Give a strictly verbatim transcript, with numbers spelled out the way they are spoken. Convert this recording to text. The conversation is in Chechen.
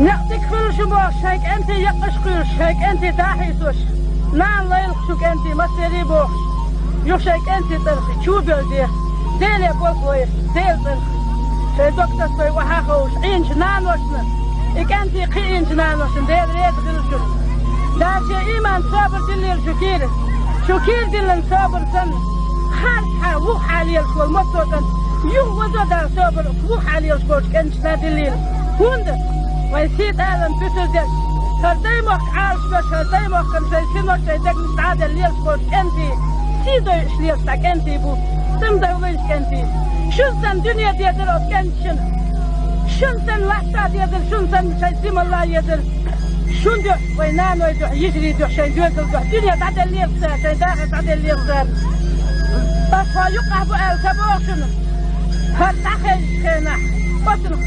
Некъ дика хуьлда шун бохуш, шайн кӀентий яккхаш кхуьйлуш, шайн кӀентий дӀахьийсош, нана лайла шун кӀентий массерий бохуш, юха шайн кӀентий цӀарах чу а бевза, Деле болх лойла, Делан цӀарах шайн дог тасабой охьа а ховшуш, Ӏийначу наношна, и кӀентий кхиийначу наношна Дела реза хуьлда шуна. Дала шен ийман собар диллийла шун кийра. Шун кийра диллина собар санна, харцхьа, вуххьа лелаш волу массо а кӀант, юха вазо Дала собар вуххьа лелаш болчу кӀенташна диллийла. ХӀунда вайн сий тӀалам буьсур дерг, хӀара даймохк Ӏалашбеш, хӀара даймохкан шайн синош, шайн дегнаш дӀа а делла лелаш болчу кӀентий, сий дойуш лелаш дӀа кӀентий бу, цӀандовлийначу кӀентий. Шуна санна дуьне дезара оцу кӀенташна. Шуна санна латта дезара, шуна санна шайн сий малла езара. Шун дуьхьа, вайн наной дуьхьа, йижарий дуьхьа, шайн доьзал дуьхьа дуьне дӀаделлера цара, шайн дахар дӀаделлера цара. Ас хьо юкъахь бу аьлла ца боху шуна. ХӀара дӀахаьжчу хенахь, оцунах